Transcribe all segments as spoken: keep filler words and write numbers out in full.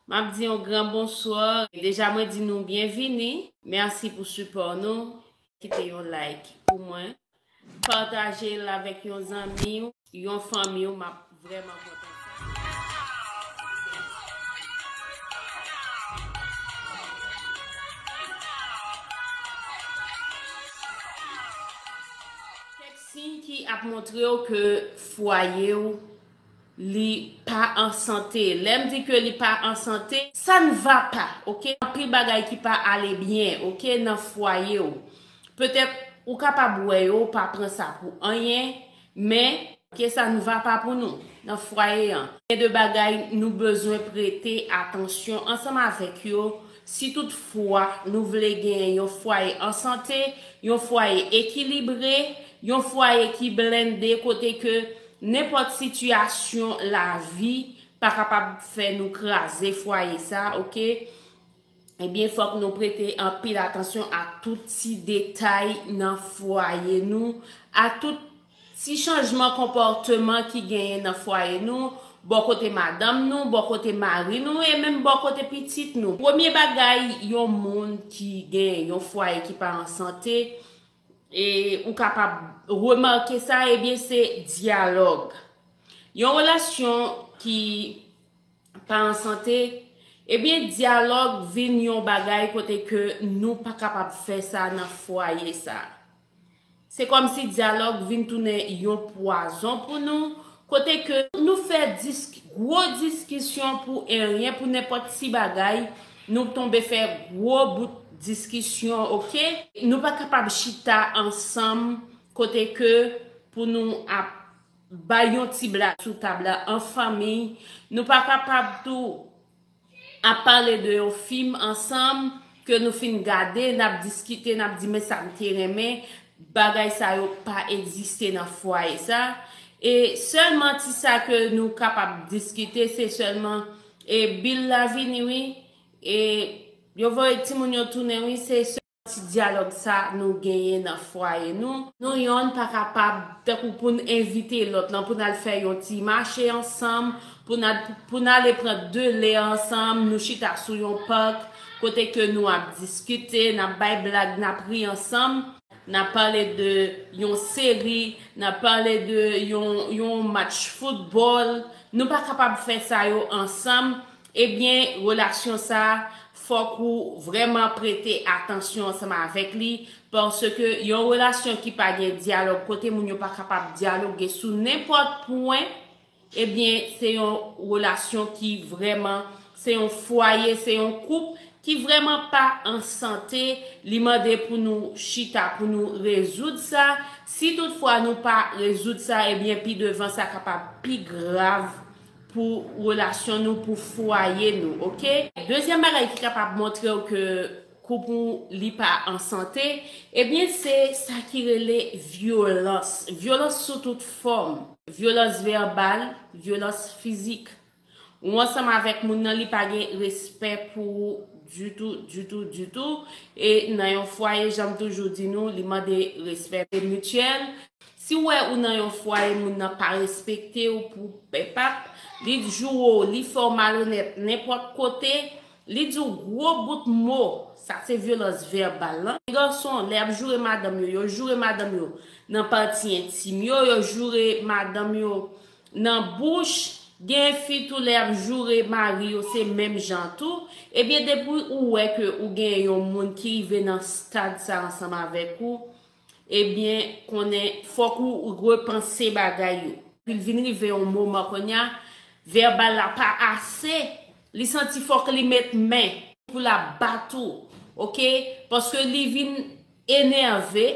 M ap di yon gran bonswa. Deja mwen di nou byenvini. Mèsi pou sipò nou. Kite yon like pou mwen. Pataje l avèk yon zanmi w, yon fanmi w, m ap vrèman kontan sa. Kèk siy ki ap montre w ke fwaye w li pa an sante. Lè m di ke li pa an sante, sa n va pa, oke? Anpil bagay ki pa ale byen, oke, nan fwaye w. Petèt ou kapab wè yo, pa pran sa pou anyen, men ke sa n va pa pou nou nan fwaye an. Gen de bagay nou bezwen prete atansyon ansanm avèk yo. Si toutfwa nou vle gen yon fwaye an sante, yon fwaye ekilibre, yon fwaye ki blende kote ke nenpòt sitiyasyon lavi pa kapab fè nou kraze fwaye sa, oke? Ebyen, fòk nou prete anpil atansyon a tout ti detay nan fwaye nou, a tout ti chanjman konpòteman ki genyen nan fwaye nou, bò kote madanm nou, bò kote mari nou, e menm bò kote pitit nou. Premye bagay yon moun ki gen yon fwaye ki pa an sante, e ou kapab remake sa, ebyen, se dyalòg. Yon relasyon ki pa an sante, ebyen, dyalòg vin yon bagay kote ke nou pa kapab fè sa nan fwaye sa. Se kòmsi dyalòg vin tounen yon pwazon pou nou, kote ke nou fè disk-, gwo diskisyon pou anyen, pou nenpòt ti bagay, nou tonbe fè gwo bout diskisyon, oke? Nou pa kapab chita ansanm, kote ke pou nou ap bay yon ti blag sou tab la an fanmi. Nou pa kapab tou ap pale de yon fim ansanm ke nou fin gade, n ap diskite, n ap di, "Men sa m te renmen." Bagay sa yo pa egziste nan fwaye sa. E sèlman ti sa ke nou kapab diskite, se sèlman, e bil la vini, wi. E yo voye timoun yo tounen, wi. Se ti dyalòg sa nou genyen nan fwaye nou. Nou yonn pa kapab, tankou pou n envite lòt lan, pou n al fè yon ti mache ansanm, pou n al, pou n ale pran de lè ansanm, nou chita sou yon pak, kote ke nou ap diskite, n ap bay blag, n ap ri ansanm, n ap pale de yon seri, n ap pale de yon, yon match foutbòl. Nou pa kapab fè sa yo ansanm. Ebyen, relasyon sa, fòk ou vrèman prete atansyon ansanm avèk li, paske yon relasyon ki pa gen dyalòg, kote moun yo pa kapab dyaloge sou nenpòt pwen, ebyen, se yon relasyon ki vrèman, se yon fwaye, se yon koup ki vrèman pa an sante. Li mande pou nou chita, pou nou rezoud sa. Si toutfwa nou pa rezoud sa, ebyen, pi devan, sa kapab pi grav pou relasyon nou, pou fwaye nou, oke? Dezyèm bagay ki kapab montre w ke koup ou li pa an sante, ebyen, se sa ki rele vyolans. Vyolans sou tout fòm. Vyolans vèbal, vyolans fizik. Ou ansanm avèk moun nan, li pa gen respè pou ou ditou, ditou, ditou. E nan yon fwaye, jan m toujou di nou, li mande respè mityèl. Si w wè ou nan yon fwaye, moun nan pa respekte w pou pèpap, li joure w, li fè w malonèt nenpòt kote, li di w gwo bout mo, sa se vyolans vèbal lan. Gason, lè y ap joure madanm yo, yo joure madanm yo nan pati entim yo, yo joure madanm yo nan bouch. Gen fi tou, lè y ap joure mari yo, se menm jan tou. Ebyen, depi ou wè ke ou gen yon moun ki rive nan stad sa ansanm avèk ou, ebyen, konnen fòk ou repanse bagay yo. Epi l vin rive yon moman kounye a, vèbal la pa ase, li santi fòk li met men pou l ap bat ou, oke? Paske li vin enève,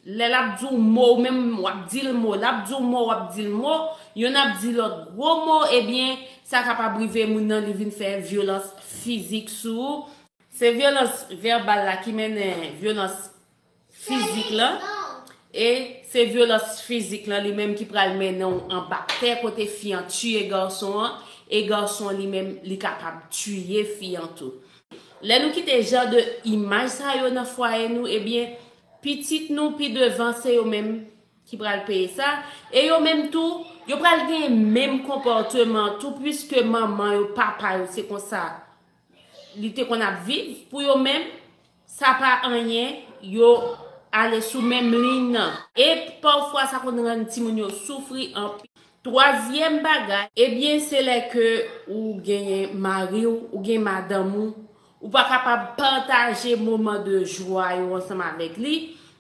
lè l ap di w mo, ou menm w ap di l mo, l ap di w mo, w ap di l mo, yonn ap di lòt gwo mo, ebyen, sa kapab rive moun nan, li vin fè vyolans fizik sou ou. Se vyolans vèbal la ki mennen vyolans fizik lan, e se vyolans fizik lan li menm ki pral mennen w anba tè kote fi an tiye gason an, e gason an li menm li kapab tiye fi an tou. Lè nou kite jan de imaj sa yo nan fwaye nou, ebyen, pitit nou pi devan se yo menm ki pral peye sa, e yo menm tou, Yo pral gen menm konpòteman tou, piske manman yo, papa yo, se konsa li te konn ap viv pou yo menm. Sa pa anyen, yo ale sou menm liy nan. E pafwa, sa konn rann timoun yo soufri anpil. Twazyèm bagay, ebyen, se lè ke ou genyen mari w, ou gen madanm ou, ou pa kapab pataje moman de jwa yo ansanm avèk li,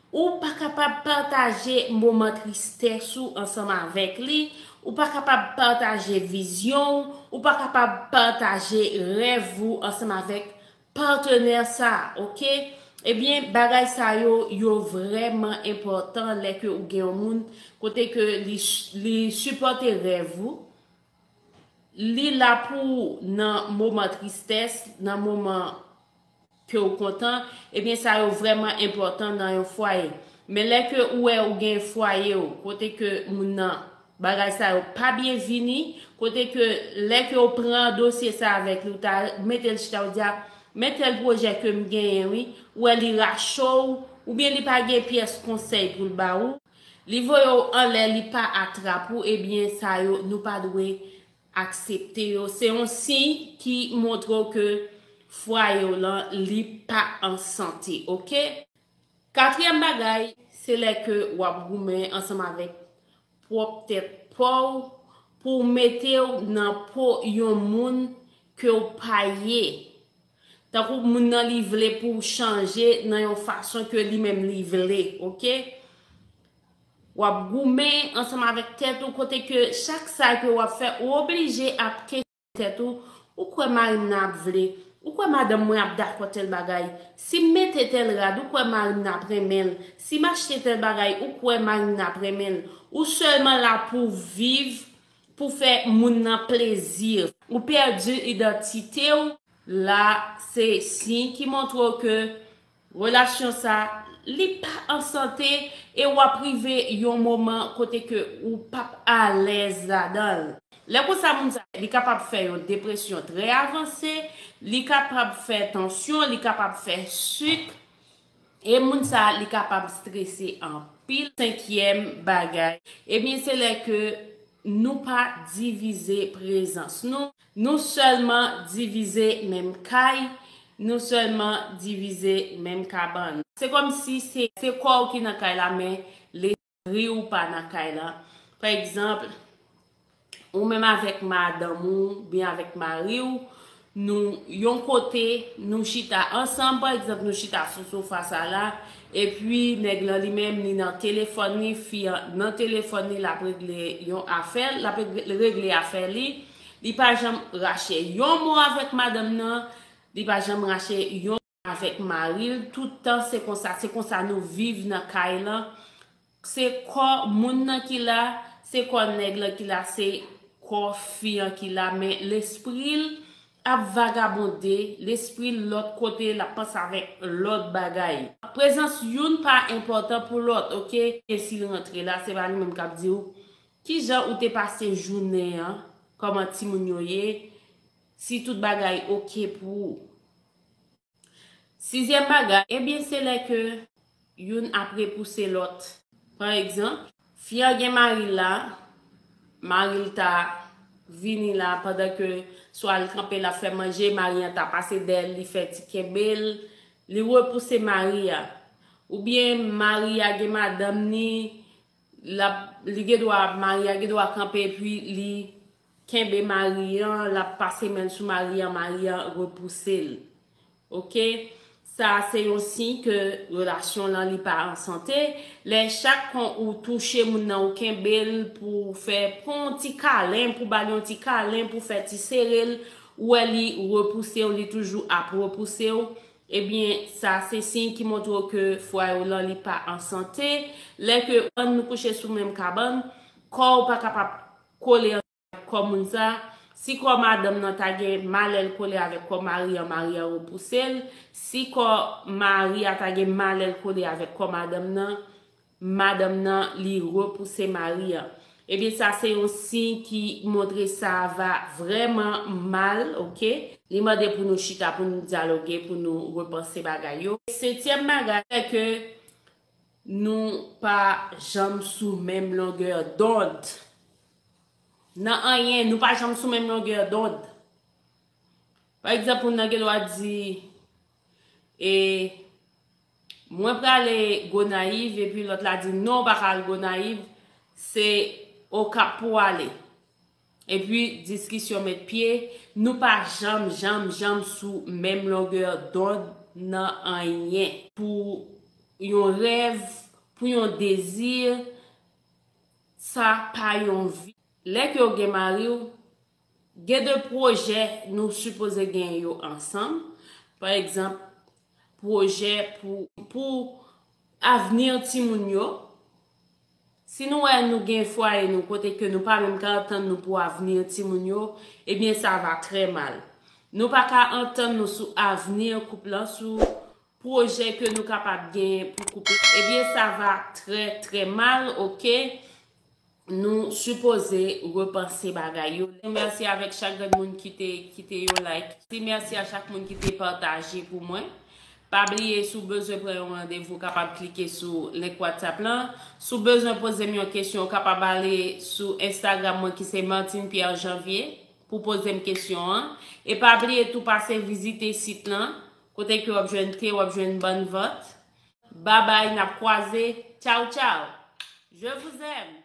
ou pa kapab pataje moman tristès ou ansanm avèk li, ou pa kapab pataje vizyon w, ou pa kapab pataje rèv ou ansanm avèk patnè sa, oke? Ebyen, bagay sa yo, yo vrèman enpòtan lè ke ou gen yon moun kote ke li, li sipòte rèv ou, li la pou ou nan moman tristès, nan moman ke ou kontan, ebyen, sa yo vrèman enpòtan nan yon fwaye. Men lè ke ou wè ou gen fwaye w, kote ke moun nan, bagay sa yo pa byen vini, kote ke lè ke ou pran dosye sa avèk li, ou ta mete l chita, ou di a, men tèl pwojè ke m genyen, wi, ou wè li rache w, oubyen li pa gen pyès konsèy pou l ba ou, li voye w anlè, li pa atrap ou, ebyen, sa yo, nou pa dwe aksepte yo. Se yon siy ki montre w ke fwaye w lan, li pa an sante, oke? Katriyèm bagay, se lè ke w ap goumen ansanm avèk pwòp tèt pa w pou w mete w nan po yon moun ke w pa ye. Tankou moun nan li vle pou w chanje nan yon fason ke li menm li vle, oke? W ap goumen ansanm avèk tèt ou kote ke chak sa ke w ap fè, ou oblije ap kesyon tèt ou, ou kwè mari m nan ap vle? Ou kwè madanm mwen ap dakò tèl bagay? Si m mete tèl rad, ou kwè mari m nan ap renmen l? Si m achte tèl bagay, ou kwè mari m nan ap renmen l? Ou sèlman la pou viv, pou fè moun nan plezi. Ou pèdi idantite w. La, se siy ki montre w ke relasyon sa, li pa an sante e w ap rive yon moman kote ke ou p ap alèz ladan l. Lè konsa, moun sa, li kapab fè yon depresyon trè avanse, li kapab fè tansyon, li kapab fè sik, e moun sa, li kapab strese anpil. Senkyèm bagay, ebyen, se lè ke nou pa divize prezans nou. Nou sèlman divize menm kay, nou sèlman divize menm kabann. Se kòmsi se, se kò w ki nan kay la, men lespri w pa nan kay la. Pa egzanp, ou menm avèk madanm ou, oubyen avèk mari w, nou yon kote, nou chita ansanm, pa egzanp, nou chita sou sofa sa la, epi nèg lan li menm, li nan telefòn li, fi an nan telefòn li, l ap regle yon afè, l ap regle, regle afè li, li pa janm rache yon mo avèk madanm nan, li pa janm rache yon mo avèk mari l, tout tan se konsa, se konsa nou viv nan kay lan. Se kò moun nan ki la, se kò nèg lan ki la, se kò fi an ki la, men lespri l ap vagabonde, lespri l lòt kote, l ap panse avèk lòt bagay. Prezans youn pa enpòtan pou lòt, oke? E si l rantre la, se pa li menm k ap di w kijan ou te pase jounen an, kòman timoun yo ye, si tout bagay oke pou ou. Sizyèm bagay, ebyen, se lè ke youn ap repouse lòt. Pa egzanp, fi an gen mari l la, mari l ta vini la pandan ke swa l kanpe, l ap fè manje, mari an ta pase dèyè l, li fè ti kenbe l, li repouse mari a. Oubyen mari a gen madanm ni, l ap, li gen dwa, mari a gen dwa kanpe epi li kenbe mari an, l ap pase men l sou mari an, mari an repouse l. Oke? Sa se yon siy ke relasyon lan li pa an sante. Lè chak kon ou touche moun nan, ou kenbe l pou fè, pran yon ti kalen, pou ba l yon ti kalen, pou fè ti sere l, ou wè li repouse w, li toujou ap repouse w. Ebyen, sa se siy ki montre w ke fwaye w lan li pa an sante. Lè ke ann nou kouche sou menm kabann, kò w pa kapab kole ansanm avèk kò moun sa. Si kò madanm nan ta gen malè l kole avèk kò mari an, mari an repouse l. Si kò mari a ta gen malè l kole avèk kò madanm nan, madanm nan, li repouse mari an. Ebyen, sa se yon siy ki montre sa va vrèman mal, oke? Li mande pou nou chita, pou nou dyaloge, pou nou repanse bagay yo. Setyèm bagay, se ke nou pa janm sou menm longè dond. nan anyen, nou pa janm sou menm longè dond. Pa egzanp, moun nan gen dwa di, e, mwen prale Gonayiv, epi lòt la di, non, w pa ka al Gonayiv, se Okap pou w ale. Epi diskisyon met pye, nou pa janm, janm, janm sou menm longè dond nan anyen. Pou yon rèv, pou yon dezi, sa pa yon vi. Lè ke w gen mari w, gen de pwojè nou sipoze gen yo ansanm. Pa egzanp, pwojè pou, pou avni timoun yo. Si nou wè nou gen fwaye nou kote ke nou pa menm ka antann nou pou avni timoun yo, ebyen sa va trè mal. Nou pa ka antann nou sou avni koup lan, sou pwojè ke nou kapab gen pou koup lan, ebyen sa va trè, trè mal, oke? Nou sipoze repanse bagay yo. Mèsi avèk chak grenn moun ki te kite yon like. Mèsi a chak moun ki te pataje pou mwen. Pa bliye, si w bezwen pran yon randevou, w kapab klike sou link WhatsApp lan. Si w bezwen poze m yon kesyon, w kapab ale sou Instagram mwen ki se Martine Pierre Janvier pou poze m kesyon an. E pa bliye tou pase vizite sit lan, kote ke w ap jwenn te, w ap jwenn bann vant. Babay, n ap kwaze. Tchaw, tchaw. Je vous aime.